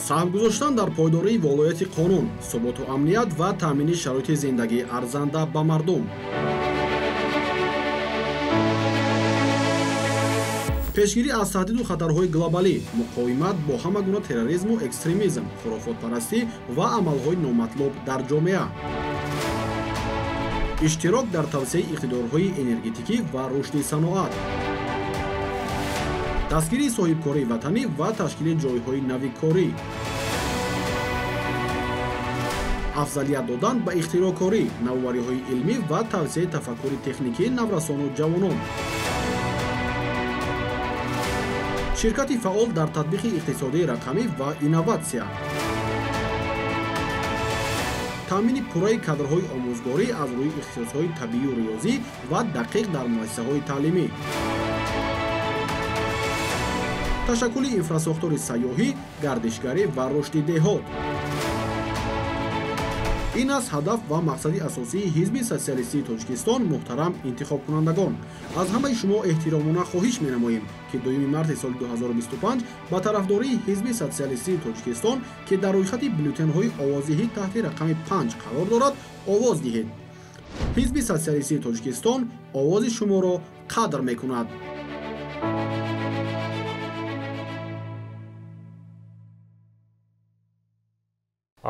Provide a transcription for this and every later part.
Саҳм гузоштан дар пойдории волояти қонун, суботу амният ва таъмини шароити зиндагии арзанда ба мардум. Пешгирӣ аз таҳдиду хатарҳои глобалӣ, муқовимат бо ҳама гуна терроризму экстремизм, хурофотпарастӣ ва амалҳои номатлуб дар ҷомеа. Иштирок дар тавсеаи иқтидорҳои энергетикӣ ва рушди саноат. Дастгирии соҳибкории ватанӣ ва ташкили ҷойҳои нави корӣ. Афзалият додан ба ихтироъкорӣ, навовариҳои илмӣ ва тавсеаи тафаккури техникии наврасону ҷавонон. Ширкати фаъол дар татбиқи иқтисодии рақамӣ ва инноватсия. Таъмини пурраи кадрҳои омӯзгорӣ аз рӯи ихтисосҳои табиию риёзӣ ва дақиқ дар муассисаҳои таълимӣ. Ташаккули инфрасохтори сайёҳӣ, гардишгарӣ ва рушди деҳот. Ин аст ҳадаф ва мақсади асосии Ҳизби Социалистии Тоҷикистон. Муҳтарам интихобкунандагон, аз ҳамаи шумо эҳтиромона хоҳиш менамоем, ки 2 марти соли 2025 ба тарафдории Ҳизби Социалистии Тоҷикистон, ки дар рӯйхати бюллетенҳои овоздиҳӣ таҳти рақами 5 қарор дорад, овоз диҳед. Ҳизби Социалистии Тоҷикистон овози шуморо қадр мекунад.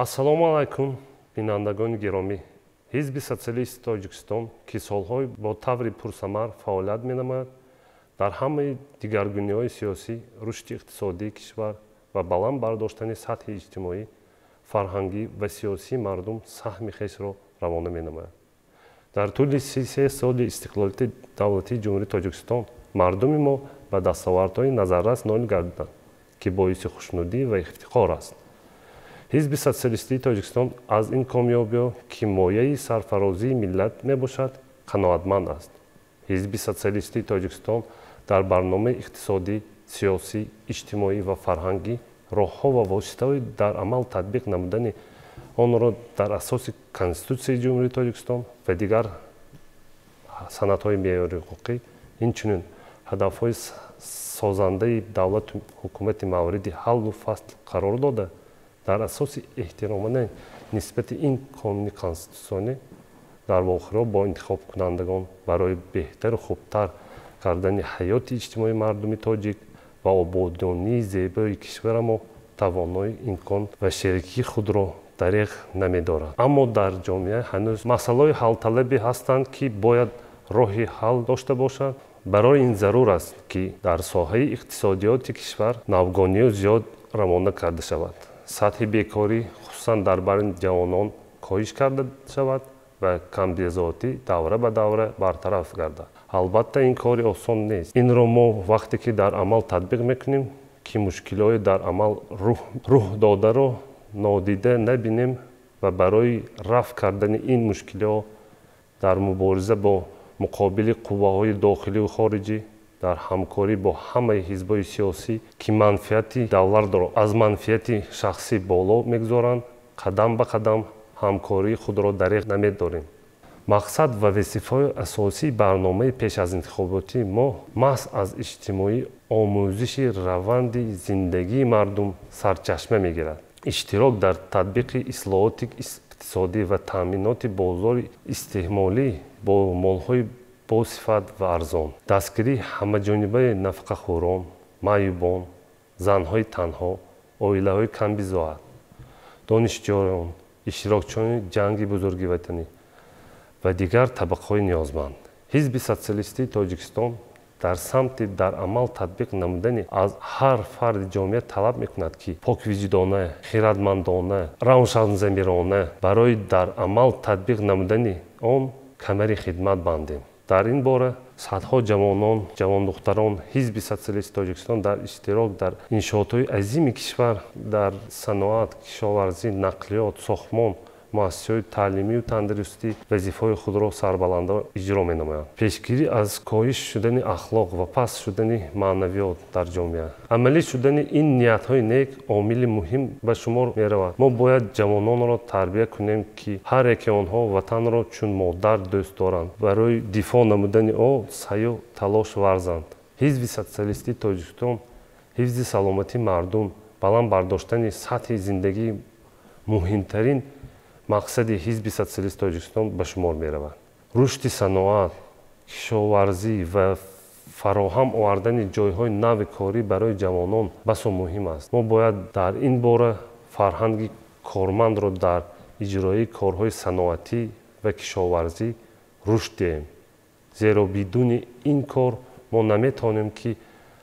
Ассалому алайкум, бинандагони гиромӣ. Ҳизби Социалисти Тоҷикистон, ки солҳои бо таври пурсамар фаъолият менамояд, дар ҳамаи дигаргуниҳои сиёсӣ, рушди иқтисодии кишвар ва баланд бардоштани сатҳи иҷтимоӣ, фарҳангӣ ва сиёсии мардум саҳми хешро равона менамояд. Дар тӯли 33 соли истиқлолияти давлатии Ҷумҳурии Тоҷикистон мардуми мо ба дастовардҳои назаррас ноил гардиданд, ки боиси хушнудӣ ва ифтихор аст. Ҳизби Социалистии Тоҷикистон аз ин комёбиҳо, ки мояи сарфарозии миллат мебошад, қаноатманд аст. Ҳизби Социалистии Тоҷикистон дар барномаи иқтисодӣ, сиёсӣ, иҷтимоӣ ва фарҳангӣ роҳҳо ва воситаҳои дар амал татбиқ намудани онро дар асоси Конститутсияи Ҷумҳурии Тоҷикистон ва дигар санадҳои меъёрии ҳуқуқӣ, инчунин ҳадафҳои созандаи давлату ҳукумати мавриди ҳаллу фасл қарор дода, дар асоси эҳтиромона нисбати ин қонуни конститутсионӣ дар вохӯриҳо бо интихобкунандагон барои беҳтару хубтар кардани ҳаёти иҷтимоии мардуми тоҷик ва ободонии зебои кишварамо тавонои имкон ва шерикии худро дареғ намедорад. Аммо дар ҷомеа ҳанӯз масъалаҳои ҳалталабе ҳастанд, ки бояд роҳи ҳал дошта бошанд. Барои ин зарур аст, ки дар соҳаи иқтисодиёти кишвар навгониҳо зиёд равона карда шавад. Сатҳи бекорӣ, хусусан дар байни ҷавонон, коҳиш карда шавад ва камбизоатӣ давра ба давра бартараф гардад. Албатта, ин кори осон нест. Инро мо вақте ки дар амал татбиқ мекунем, ки мушкилиҳои дар амал рӯҳ додаро нодида набинем ва барои рафъ кардани ин мушкилиҳо дар мубориза бо муқобили қувваҳои дохилию хориҷӣ, дар ҳамкорӣ бо ҳамаи ҳизбҳои сиёсӣ, ки манфиати давлатро аз манфиати шахсӣ боло мегузоранд, қадам ба қадам ҳамкории худро дареғ намедорем. Мақсад ва вазифаҳои асосии барномаи пеш аз интихоботии мо маҳз аз иҷтимоӣ омӯзиши раванди зиндагии мардум сарчашма мегирад. Иштирок дар татбиқи ислоҳоти иқтисодӣ ва таъминоти бозори истеъмолӣ бо молҳои босифат ва арзон, дастгирии ҳамаҷонибаи нафақахӯрон, маъюбон, занҳои танҳо, оилаҳои камбизоат, донишҷӯён, иштирокчиёни ҷанги бузурги ватанӣ ва дигар табақаҳои ниёзманд. Ҳизби Социалистии Тоҷикистон дар самти дар амал татбиқ намудани аз ҳар фарди ҷомеа талаб мекунад, ки поквиҷдона, хиратмандона, равшанзамирона барои дар амал татбиқ намудани он камари хидмат бандем. Дар ин бора садҳо ҷавонон, ҷавондухтарон Ҳизби Социалисти Тоҷикистон дар иштирок дар иншоотҳои азими кишвар дар саноат, кишоварзӣ, нақлиёт, сохтмон, муассисаҳои таълимию тандурустӣ вазифаҳои худро сарбаландо иҷро менамоянд. Пешгирӣ аз коҳиш шудани ахлоқ ва паст шудани маънавиёт дар ҷомеа. Амалӣ шудани ин ниятҳои нек омили муҳим ба шумор меравад. Мо бояд ҷавононро тарбия кунем, ки ҳар яке онҳо ватанро чун модар дӯст доранд, барои дифоъ намудани ӯ саъю талош варзанд. Ҳизби Социалистии Тоҷикистон ҳифзи саломатии мардум Баланд бардоштани сатҳи зиндагӣ муҳимтарин мақсади Ҳизби Социалисти Тоҷикистон ба шумор меравад. Рушди саноат, кишоварзӣ ва фароҳам овардани ҷойҳои нави корӣ барои ҷавонон басо муҳим аст. Мо бояд дар ин бора фарҳанги кормандро дар иҷрои корҳои саноатӣ ва кишоварзӣ рушд диҳем. Зеро бидуни ин кор мо наметавонем, ки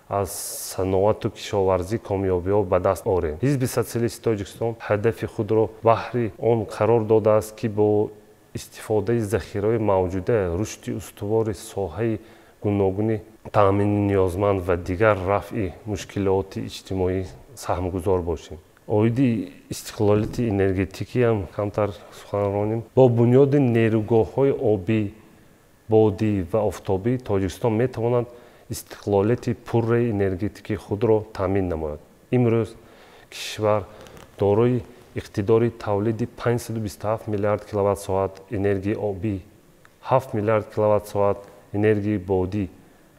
аз саноату кишоварзӣ комёбиҳо ба даст орем. Ҳизби Социалисти Тоҷикистон ҳадафи худро баҳри он қарор додааст, ки бо истифодаи захираҳои мавҷуда рушди устувори соҳаи гуногуни таъмини ниёзманд ва дигар рафъи мушкилоти иҷтимоӣ саҳмгузор бошем. Оиди истиқлолияти энергетикиам камтар сухан ронем. Бо бунёди нерӯгоҳҳои обӣ, бодӣ ва офтобӣ Тоҷикистон метавонад истиқлолияти пурраи энергетикии худро таъмин намояд. Имрӯз кишвар дорои иқтидори тавлиди 527 миллиард киловатт-соат энергияи обӣ, 7 миллиард киловатт-соат энергияи бодӣ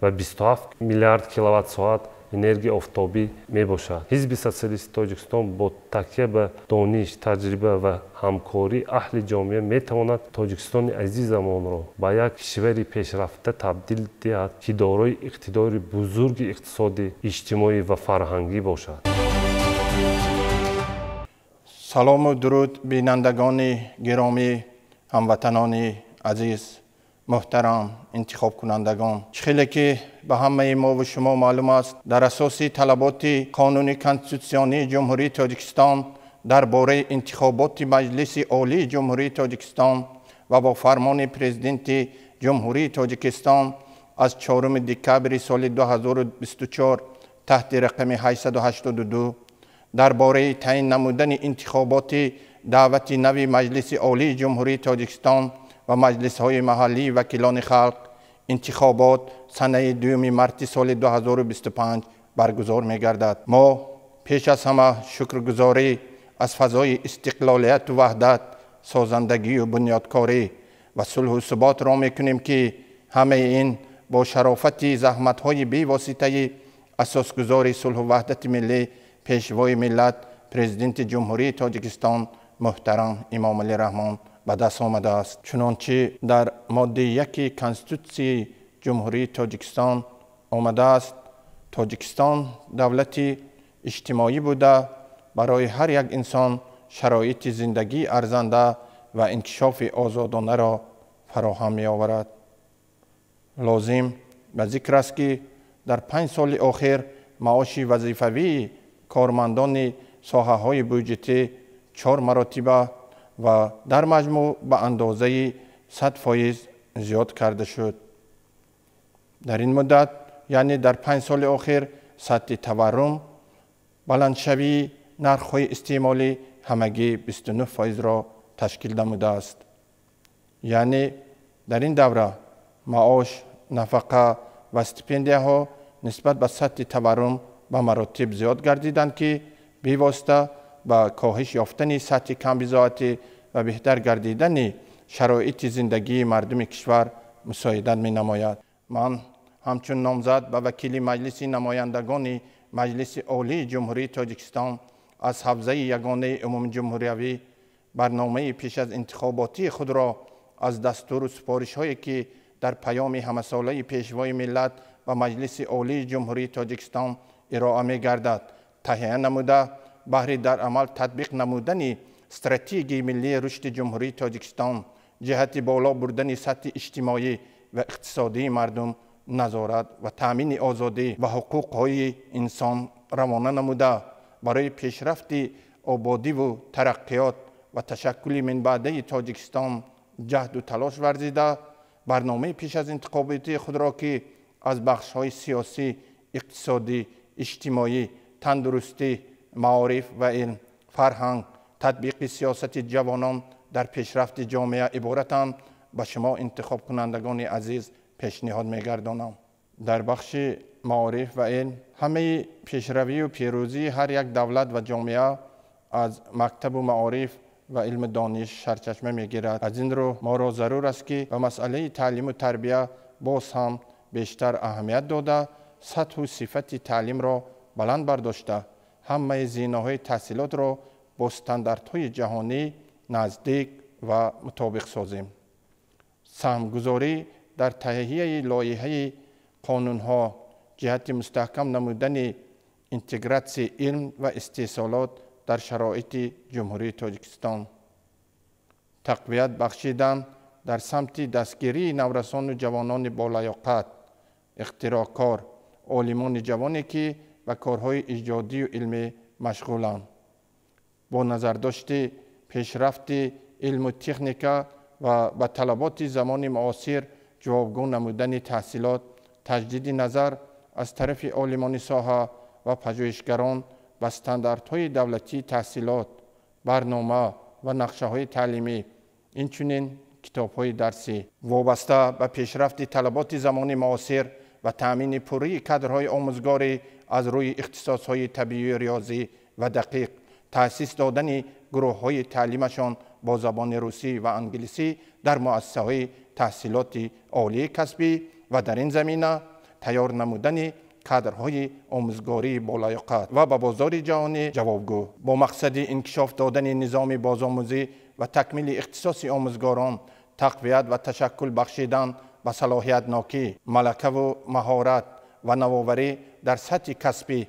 ва 27 миллиард киловатт-соат энергияи офтобӣ мебошад. Ҳизби Социалисти Тоҷикистон бо такя ба дониш, таҷриба ва ҳамкории аҳли ҷомеа метавонад Тоҷикистони азизамонро ба як кишвари пешрафта табдил диҳад, ки дорои иқтидори бузурги иқтисодӣ, иҷтимоӣ ва фарҳангӣ бошад. Салому дуруд, бинандагони гиромӣ, ҳамватанони азиз, муҳтарам интихобкунандагон. Чӣ хеле ки ба ҳамаи мову шумо маълум аст, дар асоси талаботи Қонуни Конститутсионии Ҷумҳурии Тоҷикистон дар бораи интихоботи Маҷлиси Олии Ҷумҳурии Тоҷикистон ва бо фармони Президенти Ҷумҳурии Тоҷикистон аз 4 декабри соли 2024 таҳти рақами 882 дар бораи таъин намудани интихоботи даъвати нави Маҷлиси Олии Ҷумҳурии Тоҷикистон ва маҷлисҳои маҳаллии вакилони халқ, интихобот санаи 2 марти соли 2025 баргузор мегардад. Мо пеш аз ҳама шукргузорӣ аз фазои истиқлолияту ваҳдат, созандагию бунёдкорӣ ва сулҳу суботро мекунем, ки ҳамаи ин бо шарофати заҳматҳои бевоситаи асосгузори сулҳу ваҳдати миллӣ, Пешвои миллат, Президенти Ҷумҳурии Тоҷикистон муҳтарам Эмомалӣ Раҳмон ба даст омадааст. Чунончи дар моддаи 1 Конститутсияи Ҷумҳурии Тоҷикистон омадааст, Тоҷикистон давлати иҷтимоӣ буда, барои ҳар як инсон шароити зиндагии арзанда ва инкишофи озодонаро фароҳам меоварад. Лозим ба зикр аст, ки дар 5 соли охир маоши вазифавии кормандони соҳаҳои буҷетӣ 4 маротиба ва дар маҷмӯъ ба андозаи 100% зиёд карда шуд. Дар ин муддат, яъне дар 5 соли охир, сатҳи таваррум, баландшавии нархҳои истеъмолӣ ҳамагӣ 29%-ро ташкил намудааст. Яъне дар ин давра маош, нафақа ва стипендияҳо нисбат ба сатҳи таваррум ба маротиб зиёд гардиданд, ки бевосита ба коҳиш ёфтани сатҳи камбизоатӣ ва беҳтар гардидани шароити зиндагии мардуми кишвар мусоидат менамояд. Ман ҳамчун номзад ба вакили Маҷлиси намояндагони Маҷлиси Олии Ҷумҳурии Тоҷикистон аз ҳавзаи ягонаи умумиҷумҳуриявӣ барномаи пеш аз интихоботии худро аз дастуру супоришҳое, ки дар паёми ҳамасолаи Пешвои миллат ба Маҷлиси Олии Ҷумҳурии Тоҷикистон ироа мегардад, таҳия намуда, баҳри дар амал татбиқ намудани стратегияи миллии рушди Ҷумҳурии Тоҷикистон ҷиҳати боло бурдани сатҳи иҷтимоӣ ва иқтисодии мардум, назорат ва таъмини озодӣ ва ҳуқуқҳои инсон равона намуда, барои пешрафти ободиву тараққиёт ва ташаккули минбаъдаи Тоҷикистон ҷаҳду талош варзида, барномаи пеш аз интихоботии худро, ки аз бахшҳои сиёсӣ, иқтисодӣ, иҷтимоӣ, тандурустӣ, маориф ва илм, фарҳанг, татбиқи сиёсати ҷавонон дар пешрафти ҷомеа иборатанд, ба шумо интихобкунандагони азиз пешниҳод мегардонам. Дар бахши маориф ва илм ҳамаи пешравию пирӯзии ҳар як давлат ва ҷомеа аз мактабу маориф ва илму дониш сарчашма мегирад. Аз ин рӯ моро зарур аст, ки ба масъалаи таълиму тарбия боз ҳам бештар аҳамият дода, сатҳу сифати таълимро баланд бардошта, ҳамаи зинаҳои таҳсилотро бо стандартҳои ҷаҳонӣ наздик ва мутобиқ созем. Саҳмгузорӣ дар таҳияи лоиҳаи қонунҳо ҷиҳати мустаҳкам намудани интегратсияи илм ва истеҳсолот дар шароити Ҷумҳурии Тоҷикистон, тақвият бахшидан дар самти дастгирии наврасону ҷавонони болаёқат, ихтироъкор, олимони ҷавоне, ки ба корҳои иҷодию илмӣ машғуланд. Бо назардошти пешрафти илму техника ва ба талаботи замони муосир ҷавобгӯ намудани таҳсилот, таҷдиди назар аз тарафи олимони соҳа ва пажӯҳишгарон ба стандартҳои давлатии таҳсилот, барнома ва нақшаҳои таълимӣ, инчунин китобҳои дарсӣ. Вобаста ба пешрафти талаботи замони муосир ва таъмини пурраи кадрҳои омӯзгорӣ аз рӯи ихтисосҳои табиию риёзӣ ва дақиқ, таъсис додани гурӯҳҳои таълимашон бо забони русӣ ва англисӣ дар муассисаҳои таҳсилоти олии касбӣ ва дар ин замина тайёр намудани кадрҳои омӯзгории болаёқат ва ба бозори ҷаҳонӣ ҷавобгӯ. Бо мақсади инкишоф додани низоми бозомӯзӣ ва такмили ихтисоси омӯзгорон, тақвият ва ташаккул бахшидан ба салоҳиятнокӣ, малакаву маҳорат ва навоварӣ дар сатҳи касбӣ,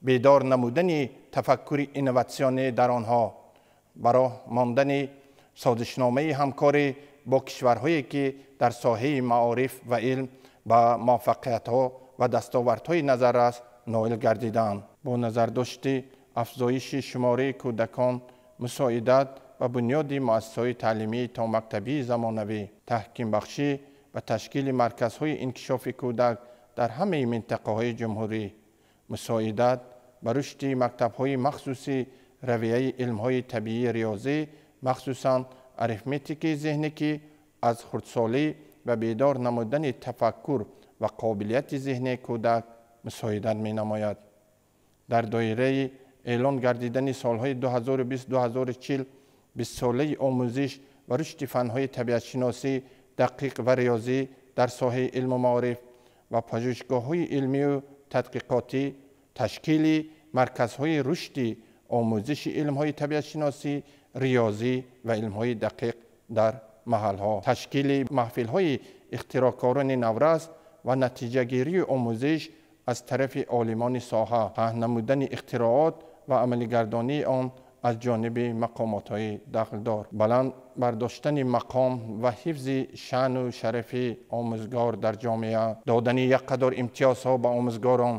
бедор намудани тафаккури инноватсионӣ дар онҳо, ба роҳ мондани созишномаи ҳамкорӣ бо кишварҳое, ки дар соҳаи маориф ва илм ба муваффақиятҳо ва дастовардҳои назаррас ноил гардиданд. Бо назардошти афзоиши шумораи кӯдакон, мусоидат ба бунёди муассисаҳои таълимии томактабии замонавӣ, таҳкимбахшӣ ба ташкили марказҳои инкишофи кӯдак дар ҳамаи минтақаҳои ҷумҳурӣ, мусоидат ба рушди мактабҳои махсуси равияи илмҳои табиии риёзӣ, махсусан арифметикаи зеҳнӣ, ки аз хурдсолӣ ба бедор намудани тафаккур ва қобилияти зеҳнии кӯдак мусоидат менамояд. Дар доираи эълон гардидани солҳои 2020-2040 бистсолаи омӯзиш ва рушди фанҳои табиатшиносӣ, дақиқ ва риёзӣ дар соҳаи илму маориф ва пажӯҳишгоҳҳои илмию тадқиқотӣ, ташкили марказҳои рушди омӯзиши илмҳои табиатшиносӣ, риёзӣ ва илмҳои дақиқ дар маҳалҳо, ташкили маҳфилҳои ихтироъкорони наврас ва натиҷагирии омӯзиш аз тарафи олимони соҳа, паҳн намудани ихтироот ва амалигардонии он аз ҷониби мақомотҳои дахлдор, баланд бардоштани мақом ва ҳифзи шаъну шарафи омӯзгор дар ҷомеа, додани як қадор имтиёзҳо ба омӯзгорон,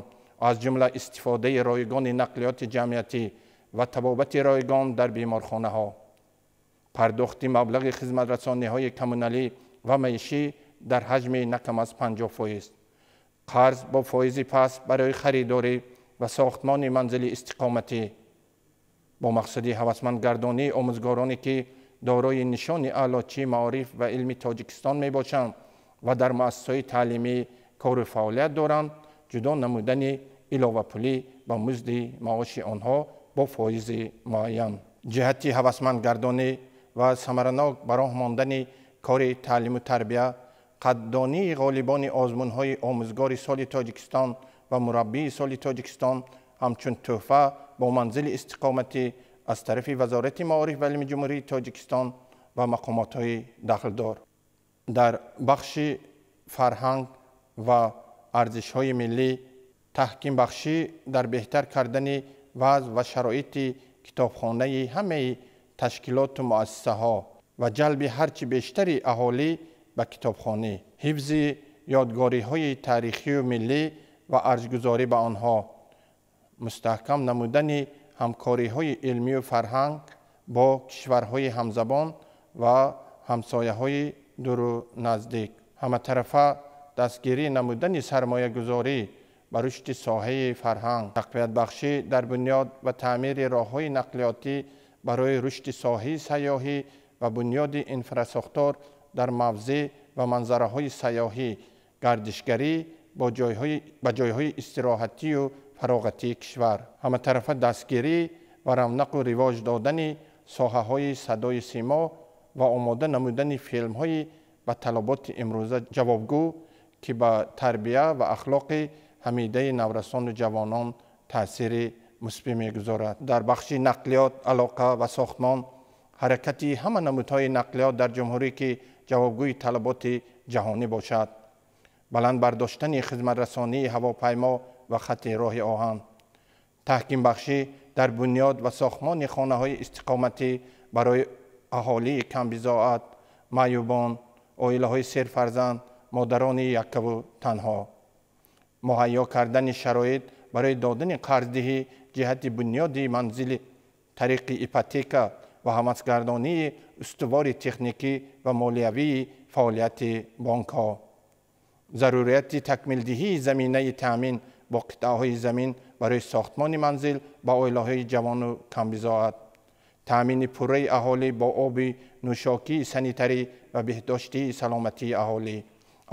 аз ҷумла истифодаи ройгони нақлиёти ҷамъиятӣ ва табобати ройгон дар беморхонаҳо, пардохти маблағи хизматрасониҳои коммуналӣ ва маишӣ дар ҳаҷми на кам аз 50%, қарз бо фоизи паст барои харидорӣ ва сохтмони манзили истиқоматӣ. Бо мақсади ҳавасмандгардонии омӯзгороне, ки дорои нишони аълочии маориф ва илми Тоҷикистон мебошанд ва дар муассисаҳои таълимӣ кору фаъолият доранд, ҷудо намудани иловапулӣ ба музди маоши онҳо бо фоизи муайян. Ҷиҳати ҳавасмандгардонӣ ва самаранок ба роҳ мондани кори таълиму тарбия, қадрдонии ғолибони озмунҳои омӯзгори соли Тоҷикистон ва мураббии соли Тоҷикистон ҳамчун тӯҳфа бо манзили истиқоматӣ аз тарафи Вазорати маориф ва илми Ҷумҳурии Тоҷикистон ва мақомотҳои дахлдор. Дар бахши фарҳанг ва арзишҳои миллӣ, таҳкимбахшӣ дар беҳтар кардани вазъ ва шароити китобхонаи ҳамаи ташкилоту муассисаҳо ва ҷалби ҳарчи бештари аҳолӣ ба китобхонӣ, ҳифзи ёдгориҳои таърихию миллӣ ва арҷгузорӣ ба онҳо, мустаҳкам намудани ҳамкориҳои илмию фарҳанг бо кишварҳои ҳамзабон ва ҳамсояҳои дуру наздик, ҳаматарафа дастгирӣ намудани сармоягузорӣ ба рушди соҳаи фарҳанг, тақвиятбахшӣ дар бунёд ва таъмири роҳҳои нақлиётӣ барои рушди соҳаи сайёҳӣ ва бунёди инфрасохтор дар мавзеъ ва манзараҳои сайёҳӣ, гардишгарӣ ба ҷойҳои истироҳатию фароғатии кишвар, ҳаматарафа дастгирӣ ва равнақу ривоҷ додани соҳаҳои садою симо ва омода намудани филмҳои ба талаботи имрӯза ҷавобгӯ, ки ба тарбия ва ахлоқи ҳамидаи наврасону ҷавонон таъсири мусбӣ мегузорад. Дар бахши нақлиёт, алоқа ва сохтмон ҳаракати ҳама намудҳои нақлиёт дар ҷумҳурӣ, ки ҷавобгӯи талаботи ҷаҳонӣ бошад, баланд бардоштани хизматрасонии ҳавопаймо ва хатти роҳи оҳан, таҳкимбахшӣ дар бунёд ва сохтмони хонаҳои истиқоматӣ барои аҳолии камбизоат, маъюбон, оилаҳои серфарзанд, модарони яккаву танҳо, муҳайё кардани шароит барои додани қарздиҳӣ ҷиҳати бунёди манзили тариқи ипотека ва ҳамасгардонии устувори техникӣ ва молиявии фаъолияти бонкҳо, зарурияти такмилдиҳии заминаи таъмин бо қитъаҳои замин барои сохтмони манзил ба оилаҳои ҷавону камбизоат, таъмини пурраи аҳолӣ бо оби нӯшокии санитарӣ ва беҳдоштии саломатии аҳолӣ,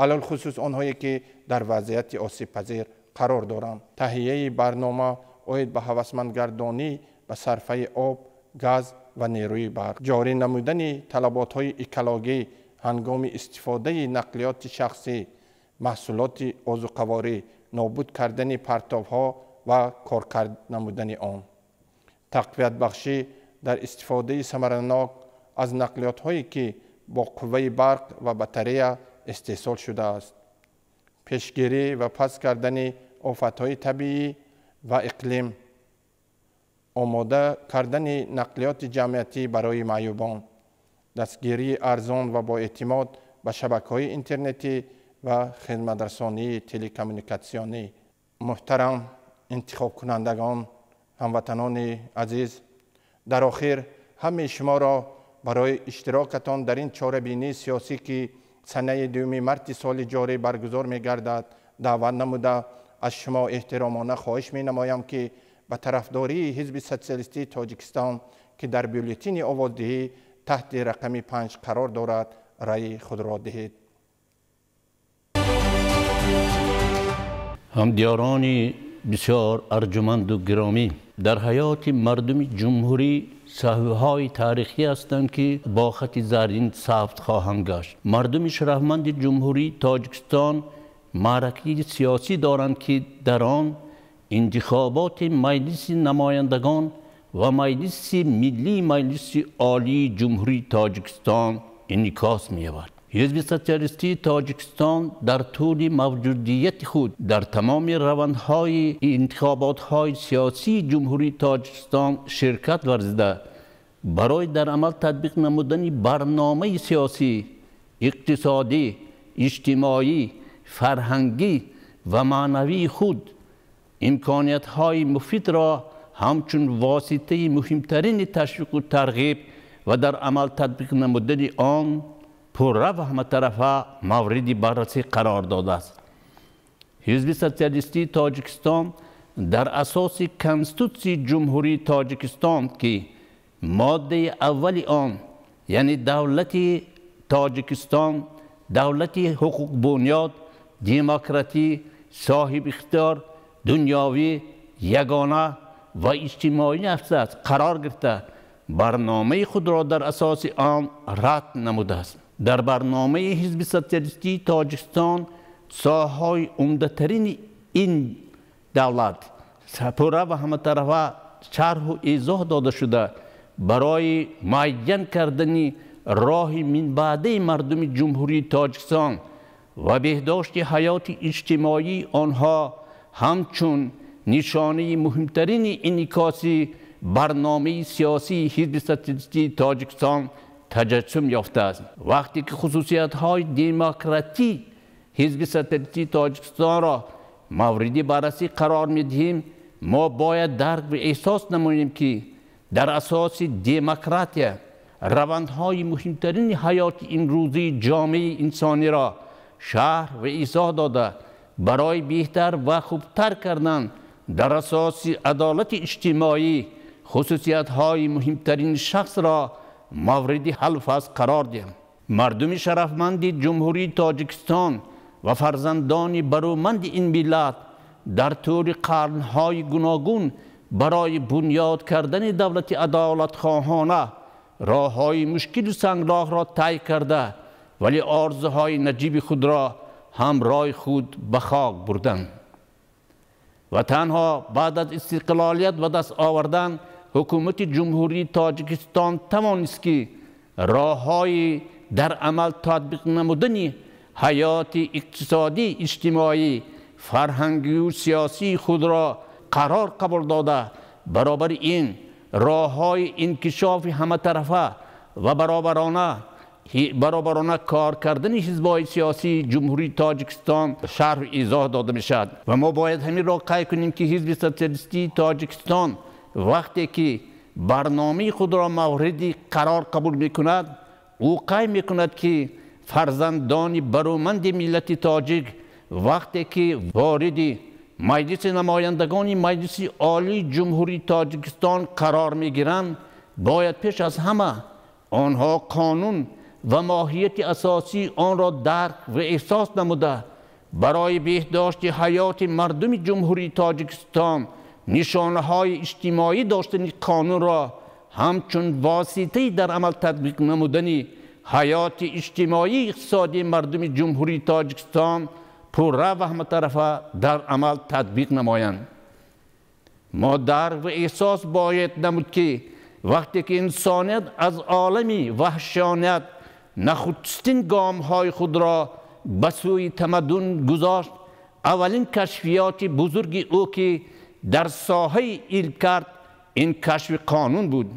алалхусус онҳое ки дар вазъияти осебпазир қарор доранд, таҳияи барнома оид ба ҳавасмандгардонӣ ба сарфаи об, газ ва нерӯи барқ, ҷорӣ намудани талаботҳои экологӣ ҳангоми истифодаи нақлиёти шахсӣ, маҳсулоти озуқаворӣ, нобуд кардани партовҳо ва коркард намудани он, тақвиятбахшӣ дар истифодаи самаранок аз нақлиётҳое ки бо қувваи барқ ва батарея истеҳсол шудааст, пешгирӣ ва паст кардани офатҳои табиӣ ва иқлим, омода кардани нақлиёти ҷамъиятӣ барои маъюбон, дастгирии арзон ва боэътимод ба шабакаҳои интернетӣ ва хизматрасонии телекоммуникатсионӣ. Муҳтарам интихобкунандагон, ҳамватанони азиз, дар охир ҳамаи шуморо барои иштирокатон дар ин чорабинии сиёсӣ, ки санаи 2 марти соли ҷорӣ баргузор мегардад, даъват намуда аз шумо эҳтиромона хоҳиш менамоям, ки ба тарафдории Ҳизби Социалистии Тоҷикистон, ки дар бюллетени овоздиҳӣ таҳти рақами 5 қарор дорад, раъи худро диҳед. Ҳамдиёрони бисёр арҷуманду гиромӣ, дар ҳаёти мардуми ҷумҳурӣ саҳифаҳои таърихӣ ҳастанд, ки бо хати заррин сабт хоҳанд гашт. Мардуми шарафманди ҷумҳурии Тоҷикистон маъракаи сиёсӣ доранд, ки дар он интихоботи Маҷлиси намояндагон ва Маҷлиси миллии Маҷлиси Олии Ҷумҳурии Тоҷикистон инъикос меёбад. Ҳизби Социалистии Тоҷикистон дар тӯли мавҷудияти худ дар тамоми равандҳои интихоботҳои сиёсии Ҷумҳурии Тоҷикистон ширкат варзида, барои дар амал татбиқ намудани барномаи сиёсӣ, иқтисодӣ, иҷтимоӣ, фарҳангӣ ва маънавии худ имкониятҳои муфидро ҳамчун воситаи муҳимтарини ташвиқу тарғиб ва дар амал татбиқ намудани он пурра ва ҳаматарафа мавриди баррасӣ қарор додааст. Ҳизби Социалистии Тоҷикистон дар асоси Конститутсияи Ҷумҳурии Тоҷикистон, ки моддаи аввали он, яъне давлати Тоҷикистон давлати ҳуқуқбунёд, демократӣ, соҳибихтиёр, дунёвӣ, ягона ва иҷтимоӣ аст, қарор гирифта, барномаи худро дар асоси он рад намудааст. Дар барномаи Ҳизби Социалистии Тоҷикистон соҳаҳои умдатарини ин давлат пурра ва ҳаматарафа шарҳу изоҳ дода шуда, барои муайян кардани роҳи минбаъдаи мардуми Ҷумҳурии Тоҷикистон ва беҳдошти ҳаёти иҷтимоии онҳо ҳамчун нишонаи муҳимтарини инъикоси барномаи сиёсии Ҳизби Социалистии Тоҷикистон таҷассум ёфтааст. Вақте ки хусусиятҳои демократии Ҳизби Социалистии Тоҷикистонро мавриди баррасӣ қарор медиҳем, мо бояд дарк ва эҳсос намоем, ки дар асоси демократия равандҳои муҳимтарини ҳаёти имрӯзии ҷомеаи инсониро шарҳ ва изоҳ дода, барои беҳтар ва хубтар кардан дар асоси адолати иҷтимоӣ хусусиятҳои муҳимтарини шахсро мавриди ҳаллу фасл қарор диҳем. Мардуми шарафманди Ҷумҳурии Тоҷикистон ва фарзандони бароманди ин миллат дар тӯли қарнҳои гуногун барои бунёд кардани давлати адолатхоҳона роҳҳои мушкилу сангроҳро тай карда, вале орзуҳои наҷиби худро ҳамроҳи худ ба хок бурданд. Ва танҳо баъд аз истиқлолият ба даст овардан ҳукумати Ҷумҳурии Тоҷикистон тавонист, ки роҳҳои дар амал татбиқ намудани ҳаёти иқтисодӣ, иҷтимоӣ, фарҳангию сиёсии худро қарор қабул дода, баробари ин роҳҳои инкишофи ҳаматарафа ва баробарона кор кардани ҳизбҳои сиёсии Ҷумҳурии Тоҷикистон шарҳу изоҳ дода мешавад. Ва мо бояд ҳаминро қайд кунем, ки Ҳизби Социалистии Тоҷикистон вақте ки барномаи худро мавриди қарор қабул мекунад, ӯ қайд мекунад, ки фарзандони бароманди миллати тоҷик вақте ки вориди Маҷлиси намояндагони Маҷлиси Олии Ҷумҳурии Тоҷикистон қарор мегиранд, бояд пеш аз ҳама онҳо қонун ва моҳияти асосии онро дарк ва эҳсос намуда, барои беҳдошти ҳаёти мардуми Ҷумҳурии Тоҷикистон нишонаҳои иҷтимоӣ доштани қонунро ҳамчун воситаи дар амал татбиқ намудани ҳаёти иҷтимоии иқтисодии мардуми Ҷумҳурии Тоҷикистон пурра ва ҳаматарафа дар амал татбиқ намоянд. Мо дарк ва эҳсос бояд намуд, ки вақте ки инсоният аз олами ваҳшоният нахустин гомҳои худро ба сӯи тамаддун гузошт, аввалин кашфиёти бузурги ӯ, ки дар соҳаи илм кард, ин кашфи қонун буд.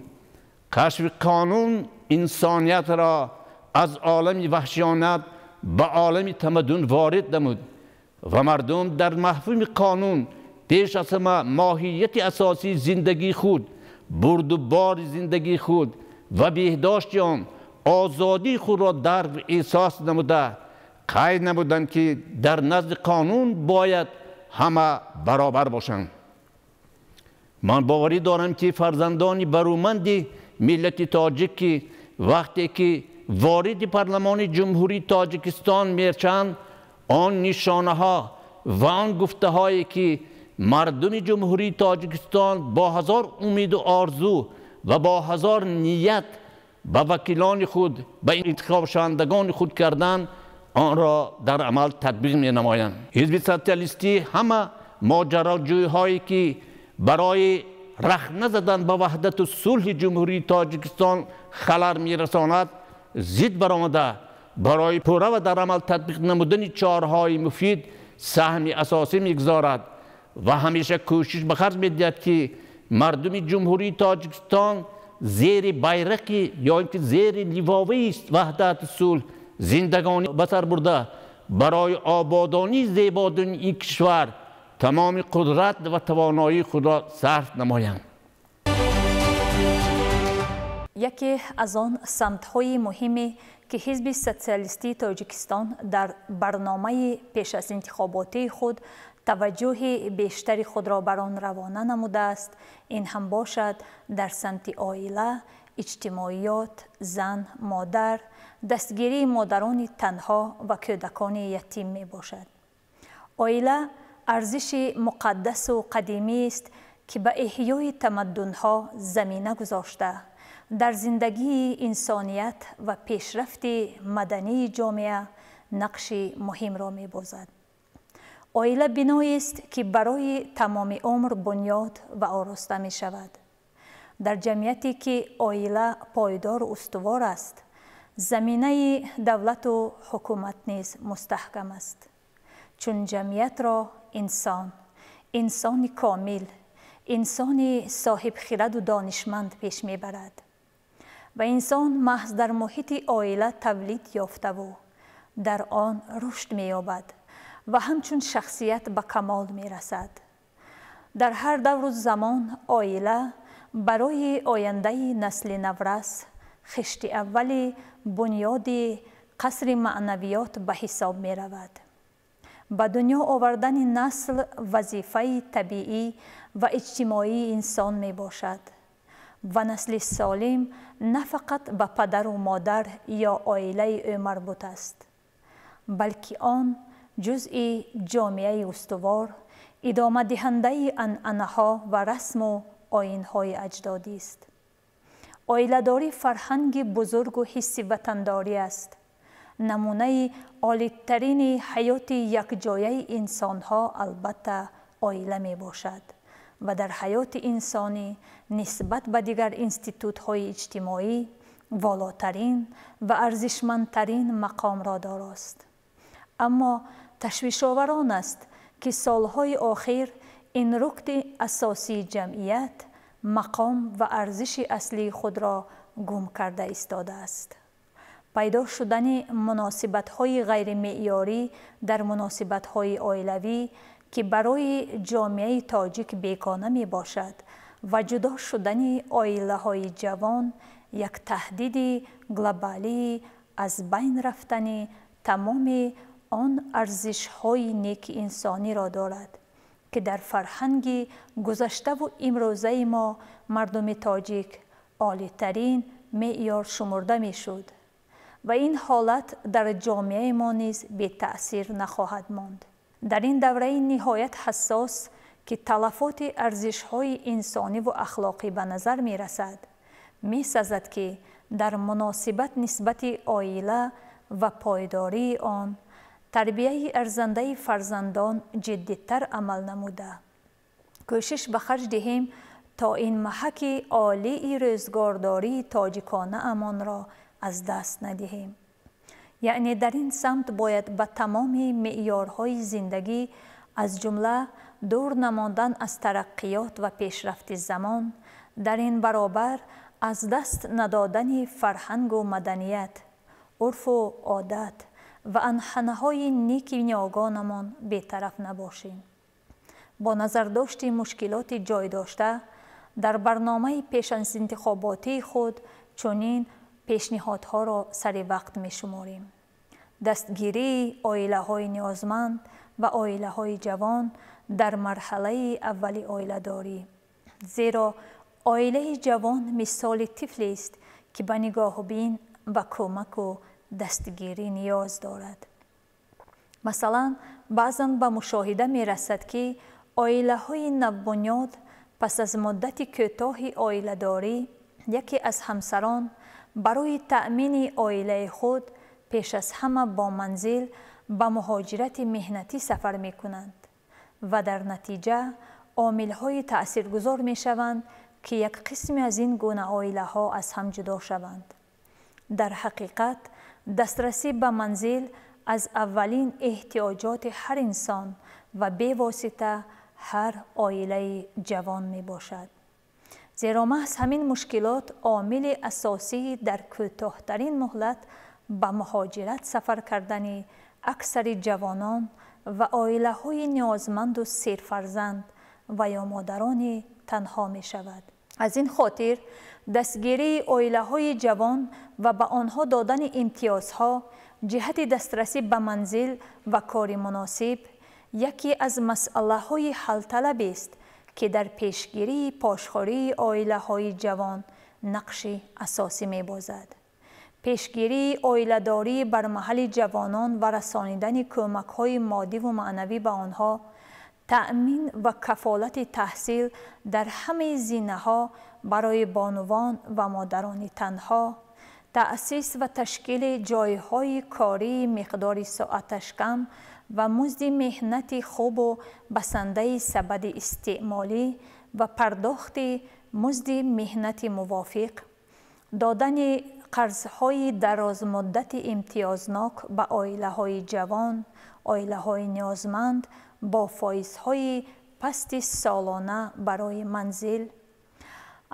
Кашфи қонун инсониятро аз олами ваҳшиёнат ба олами тамаддун ворид намуд ва мардум дар мафҳуми қонун пеш аз ҳама моҳияти асосии зиндагии худ, бурду бори зиндагии худ ва беҳдошти он, озодии худро дарк ва эҳсос намуда, қайд намуданд, ки дар назди қонун бояд ҳама баробар бошанд. Ман боварӣ дорам, ки фарзандони бароманди миллати тоҷик, ки вақте ки вориди парлумони Ҷумҳурии Тоҷикистон мешаванд, он нишонаҳо ва он гуфтаҳое, ки мардуми Ҷумҳурии Тоҷикистон бо ҳазор умеду орзу ва бо ҳазор ният ба вакилони худ, ба интихобшавандагони худ карданд, онро дар амал татбиқ менамоянд. Ҳизби Социалистӣ ҳама моҷароҷӯйҳое, ки барои рахт назадан ба ваҳдату сулҳи Ҷумҳурии Тоҷикистон халал мерасонад, зид баромада, барои пурра ва дар амал татбиқ намудани чораҳои муфид саҳми асосӣ мегузорад ва ҳамеша кӯшиш ба харҷ медиҳад, ки мардуми Ҷумҳурии Тоҷикистон зери байрақи ё ин ки зери ливоваи ваҳдату сулҳ зиндагонӣ ба сар бурда, барои ободонии зебодунии ин кишвар тамоми қудрат ва тавоноии худро сарф намоянд. Яке аз он самтҳои муҳиме, ки Ҳизби Социалистии Тоҷикистон дар барномаи пеш аз интихоботии худ таваҷҷӯҳи бештари худро бар он равона намудааст, ин ҳам бошад дар самти оила, иҷтимоиёт, зан, модар, дастгирии модарони танҳо ва кӯдакони ятим мебошад. Оила арзиши муқаддасу қадимист, ки ба эҳёи тамаддунҳо замина гузошта, дар зиндагии инсоният ва пешрафти мадании ҷомеа нақши муҳимро мебозад. Оила биноест, ки барои тамоми умр бунёд ва ороста мешавад. Дар ҷамъияте, ки оила пойдору устувор аст, заминаи давлату ҳукумат низ мустаҳкам аст. Чун ҷамъиятро инсон, инсони комил, инсони соҳибхираду донишманд пеш мебарад. Ва инсон маҳз дар муҳити оила тавлид ёфтаву дар он рушд меёбад ва ҳамчун шахсият ба камол мерасад. Дар ҳар давру замон оила барои ояндаи насли наврас хишти аввали бунёди қасри маънавиёт ба ҳисоб меравад. Ба дунё овардани насл вазифаи табиӣ ва иҷтимоии инсон мебошад ва насли солим на фақат ба падару модар ё оилаи ӯ марбут аст, балки он ҷузъи ҷомеаи устувор, идомадиҳандаи анъанаҳо ва расму оинҳои аҷдодист. Оиладорӣ фарҳанги бузургу ҳисси ватандорӣ аст. Намунаи олитарини ҳаёти якҷояи инсонҳо албатта оила мебошад ва дар ҳаёти инсонӣ нисбат ба дигар институтҳои иҷтимоӣ волотарин ва арзишмандтарин мақомро дорост. Аммо ташвишовар он аст, ки солҳои охир ин рукни асосии ҷамъият мақом ва арзиши аслии худро гум карда истодааст. Пайдо шудани муносибатҳои ғайримеъёрӣ дар муносибатҳои оилавӣ, ки барои ҷомеаи тоҷик бегона мебошад, ва ҷудо шудани оилаҳои ҷавон як таҳдиди глобалии аз байн рафтани тамоми он арзишҳои неки инсониро дорад, ки дар фарҳанги гузаштаву имрӯзаи мо мардуми тоҷик олитарин меъёр шумурда мешуд ва ин ҳолат дар ҷомеаи мо низ бетаъсир нахоҳад монд. Дар ин давраи ниҳоят ҳассос, ки талафоти арзишҳои инсониву ахлоқӣ ба назар мерасад, месазад, ки дар муносибат нисбати оила ва пойдории он тарбияи арзандаи фарзандон ҷиддитар амал намуда, кӯшиш ба харҷ диҳем, то ин маҳаки олии рӯзгордории тоҷиконаамонро аз даст надиҳем. Яъне дар ин самт бояд ба тамоми меъёрҳои зиндагӣ, аз ҷумла дур намондан аз тараққиёт ва пешрафти замон, дар ин баробар аз даст надодани фарҳангу маданият, урфу одат ва анҳанаҳои неки ниёгонамон бетараф набошем. Бо назардошти мушкилоти ҷой дошта дар барномаи пешазинтихоботии худ чунин пешниҳодҳоро сари вақт мешуморем: дастгирии оилаҳои ниёзманд ва оилаҳои ҷавон дар марҳалаи аввали оиладорӣ, зеро оилаи ҷавон мисоли тифлест, ки ба нигоҳубин ва кӯмаку дастгирӣ ниёз дорад. Масалан, баъзан ба мушоҳида мерасад, ки оилаҳои навбунёд пас аз муддати кӯтоҳи оиладорӣ яке аз ҳамсарон барои таъмини оилаи худ пеш аз ҳама бо манзил ба муҳоҷирати меҳнатӣ сафар мекунанд ва дар натиҷа омилҳои таъсиргузор мешаванд, ки як қисме аз ин гуна оилаҳо аз ҳам ҷудо шаванд. Дар ҳақиқат, дастрасӣ ба манзил аз аввалин эҳтиёҷоти ҳар инсон ва бевосита ҳар оилаи ҷавон мебошад. Зеро маҳз ҳамин мушкилот омили асосии дар кӯтоҳтарин муҳлат ба муҳоҷират сафар кардани аксари ҷавонон ва оилаҳои ниёзманду серфарзанд ва ё модарони танҳо мешавад. Аз ин хотир дастгирии оилаҳои ҷавон ва ба онҳо додани имтиёзҳо ҷиҳати дастрасӣ ба манзил ва кори муносиб яке аз масъалаҳои ҳалталабест, ки дар пешгирии пошхӯрии оилаҳои ҷавон нақши асосӣ мебозад. Пешгирии оиладорӣ бар маҳалли ҷавонон ва расонидани кӯмакҳои моддиву маънавӣ ба онҳо, таъмин ва кафолати таҳсил дар ҳамаи зинаҳо барои бонувон ва модарони танҳо, таъсис ва ташкили ҷойҳои кории миқдори соаташ кам ва музди меҳнати хубу басандаи сабади истеъмолӣ ва пардохти музди меҳнати мувофиқ, додани қарзҳои дарозмуддати имтиёзнок ба оилаҳои ҷавон, оилаҳои ниёзманд бо фоизҳои пасти солона барои манзил.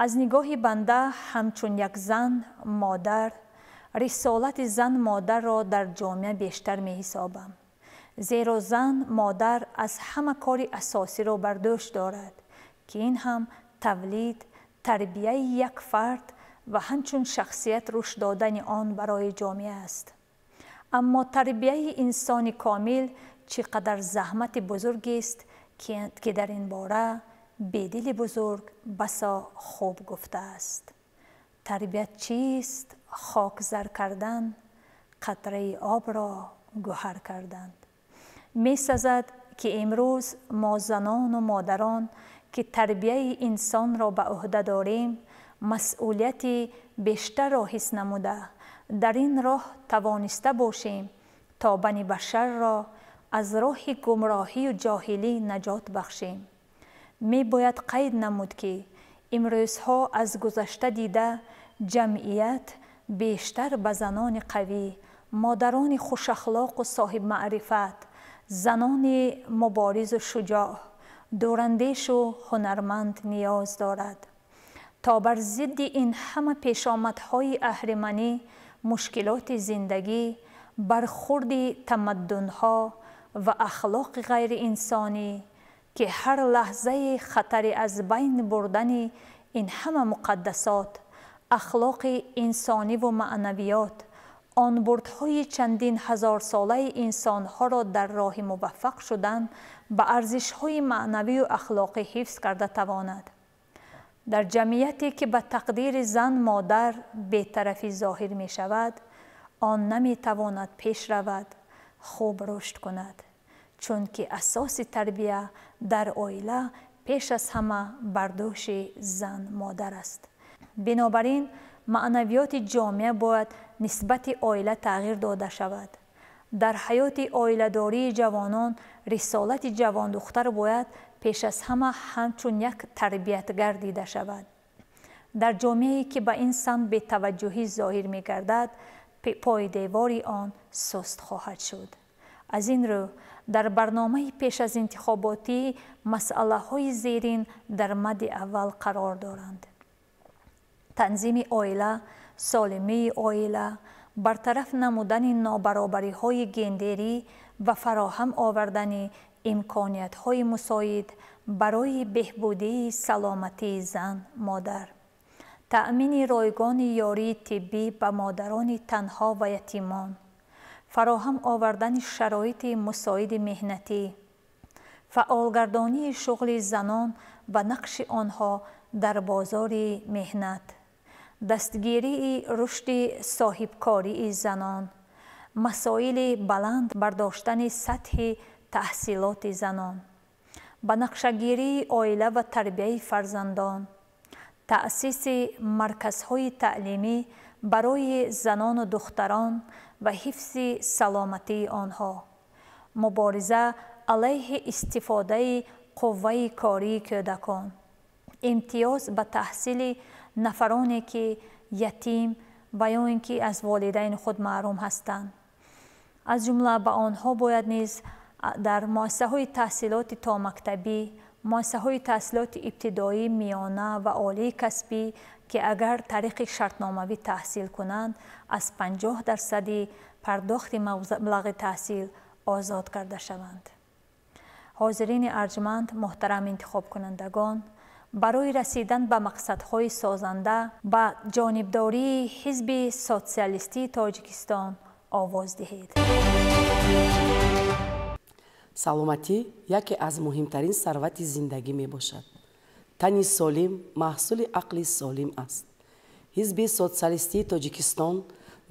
Аз нигоҳи банда ҳамчун як зан модар, рисолати зан модарро дар ҷомеа бештар меҳисобам, зеро зан модар аз ҳама кори асосиро бар дӯш дорад, ки ин ҳам тавлид, тарбияи як фард ва ҳамчун шахсият рушд додани он барои ҷомеа аст. Аммо тарбияи инсони комил чӣ қадар заҳмати бузургест, ки дар ин бора Бедили бузург басо хуб гуфтааст: тарбият чист? Хок зар кардан, қатраи обро гӯҳар карданд. Месазад, ки имрӯз мо занону модарон, ки тарбияи инсонро ба ӯҳда дорем, масъулияти бештарро ҳис намуда, дар ин роҳ тавониста бошем, то бани башарро аз роҳи гумроҳию ҷоҳилӣ наҷот бахшем. Мебояд қайд намуд, ки имрӯзҳо аз гузашта дида ҷамъият бештар ба занони қавӣ, модарони хушахлоқу соҳибмаърифат, занони муборизу шуҷоъ, дурандешу ҳунарманд ниёз дорад. То бар зидди ин ҳама пешомадҳои аҳриманӣ, мушкилоти зиндагӣ, бархурди тамаддунҳо ва ахлоқи ғайриинсонӣ, ки ҳар лаҳзаи хатари аз байн бурдани ин ҳама муқаддасот, ахлоқи инсониву маънавиёт, он бурдҳои чандин ҳазорсолаи инсонҳоро дар роҳи муваффақ шудан ба арзишҳои маънавию ахлоқӣ ҳифз карда тавонад. Дар ҷамъияте, ки ба тақдири зан модар бетарафӣ зоҳир мешавад, он наметавонад пеш равад, хуб рушд кунад, чунки асоси тарбия дар оила пеш аз ҳама бар дӯши зан модар аст. Бинобар ин маънавиёти ҷомеа бояд нисбати оила тағйир дода шавад. Дар ҳаёти оиладории ҷавонон рисолати ҷавондухтар бояд пеш аз ҳама ҳамчун як тарбиятгар дида шавад. Дар ҷомеае, ки ба ин самт бетаваҷҷӯҳӣ зоҳир мегардад, пойдевори он суст хоҳад шуд. Аз ин рӯ дар барномаи пеш аз интихоботӣ масъалаҳои зерин дар мадди аввал қарор доранд: танзими оила, солимии оила, бартараф намудани нобаробариҳои гендерӣ ва фароҳам овардани имкониятҳои мусоид барои беҳбудии саломатии зан модар, таъмини ройгони ёрии тиббӣ ба модарони танҳо ва ятимон, фароҳам овардани шароити мусоиди меҳнатӣ, фаъолгардонии шуғли занон ва нақши онҳо дар бозори меҳнат, дастгирии рушди соҳибкории занон, масоили баланд бардоштани сатҳи таҳсилоти занон, ба нақшагирии оила ва тарбияи фарзандон, таъсиси марказҳои таълимӣ барои занону духтарон ва ҳифзи саломатии онҳо, мубориза алайҳи истифодаи қувваи кории кӯдакон, имтиёз ба таҳсили нафароне, ки ятим ва ё ин ки аз волидайни худ маҳрум ҳастанд. Аз ҷумла ба онҳо бояд низ дар муассисаҳои таҳсилоти томактабӣ, муассисаҳои таҳсилоти ибтидоӣ, миёна ва олии касбӣ, ки агар тариқи шартномавӣ таҳсил кунанд, аз 50% пардохти маблағи таҳсил озод карда шаванд. Ҳозирини арҷманд, муҳтарам интихобкунандагон, барои расидан ба мақсадҳои созанда ба ҷонибдории Ҳизби Социалистии Тоҷикистон овоз диҳед. Саломатӣ яке аз муҳимтарин сарвати зиндагӣ мебошад. Тани солим маҳсули ақли солим аст. Ҳизби Социалистии Тоҷикистон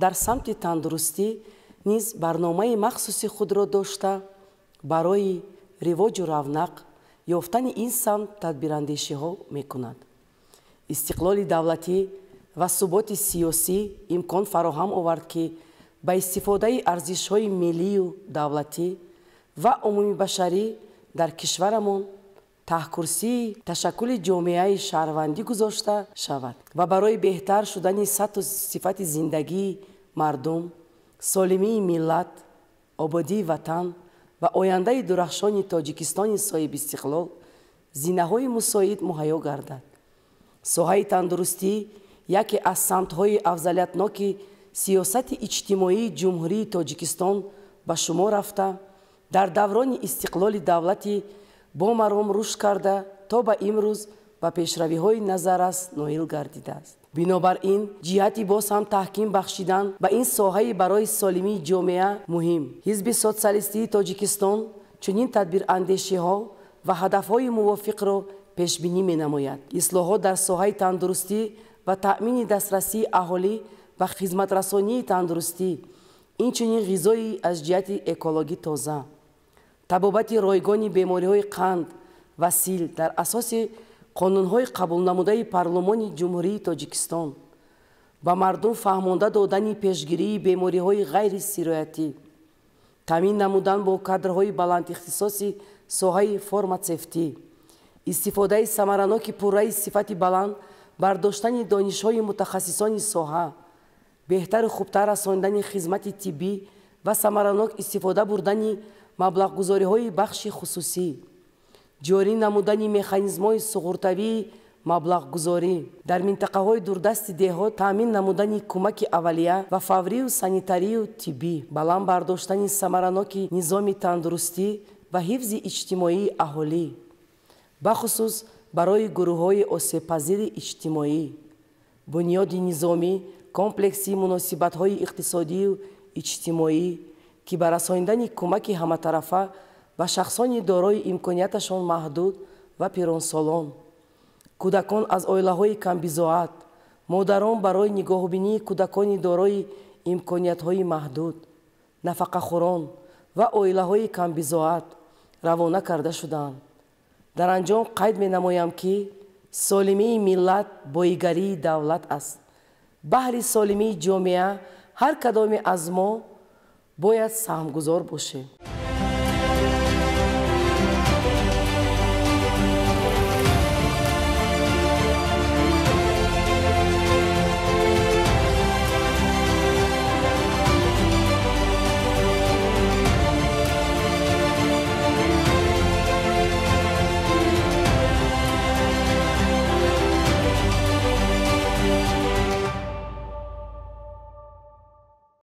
дар самти тандурустӣ низ барномаи махсуси худро дошта, барои ривоҷу равнақ ёфтани ин самт тадбирандешиҳо мекунад. Истиқлоли давлатӣ ва суботи сиёсӣ имкон фароҳам овард, ки ба истифодаи арзишҳои миллию давлатӣ ва умумибашарӣ дар кишварамон таҳкурсии ташаккули ҷомеаи шаҳрвандӣ гузошта шавад ва барои беҳтар шудани сатҳу сифати зиндагии мардум, солимии миллат, ободии ватан ва ояндаи дурахшони Тоҷикистони соҳибистиқлол зинаҳои мусоид муҳайё гардад. Соҳаи тандурустӣ яке аз самтҳои афзалиятноки сиёсати иҷтимоии Ҷумҳурии Тоҷикистон ба шумор рафта, дар даврони истиқлоли давлатӣ бо маром рушд карда то ба имрӯз ба пешравиҳои назаррас ноил гардидааст. Бинобар ин ҷиҳати боз ҳам таҳким бахшидан ба ин соҳаи барои солимии ҷомеа муҳим, Ҳизби Социалистии Тоҷикистон чунин тадбирандешиҳо ва ҳадафҳои мувофиқро пешбинӣ менамояд. Ислоҳот дар соҳаи тандурустӣ ва таъмини дастрасии аҳолӣ ба хизматрасонии тандурустӣ, инчунин ғизои аз ҷиҳати экологӣ тоза, табобати ройгони бемориҳои қанд ва сил дар асоси қонунҳои қабулнамудаи Парлумони Ҷумҳурии Тоҷикистон, ба мардум фаҳмонда додани пешгирии бемориҳои ғайрисироятӣ, Таъмин намудан бо кадрҳои баландихтисоси соҳаи фарматсевтӣ, истифодаи самараноки пурраи сифати баланд бардоштани донишҳои мутахассисони соҳа, беҳтару хубтар расондани хизмати тиббӣ ва самаранок истифода бурдани маблағгузориҳои бахши хусусӣ, ҷорӣ намудани механизмҳои суғуртавии маблағгузорӣ дар минтақаҳои дурдасти деҳот, таъмин намудани кӯмаки аввалия ва фаврию санитарию тиббӣ, баланд бардоштани самараноки низоми тандурустӣ ва ҳифзи иҷтимоии аҳолӣ, бахусус барои гурӯҳҳои осебпазири иҷтимоӣ, бунёди низомӣ, комплекси муносибатҳои иқтисодию иҷтимоӣ, ки ба расондани кӯмаки ҳаматарафа ба шахсони дорои имконияташон маҳдуд ва пиронсолон, кӯдакон аз оилаҳои камбизоат, модарон барои нигоҳубинии кӯдакони дорои имкониятҳои маҳдуд, нафақахӯрон ва оилаҳои камбизоат равона карда шудаанд. Дар анҷом қайд менамоям, ки солимии миллат боигарии давлат аст. Баҳри солимии ҷомеа ҳар кадоме аз мо бояд саҳмгузор бошем.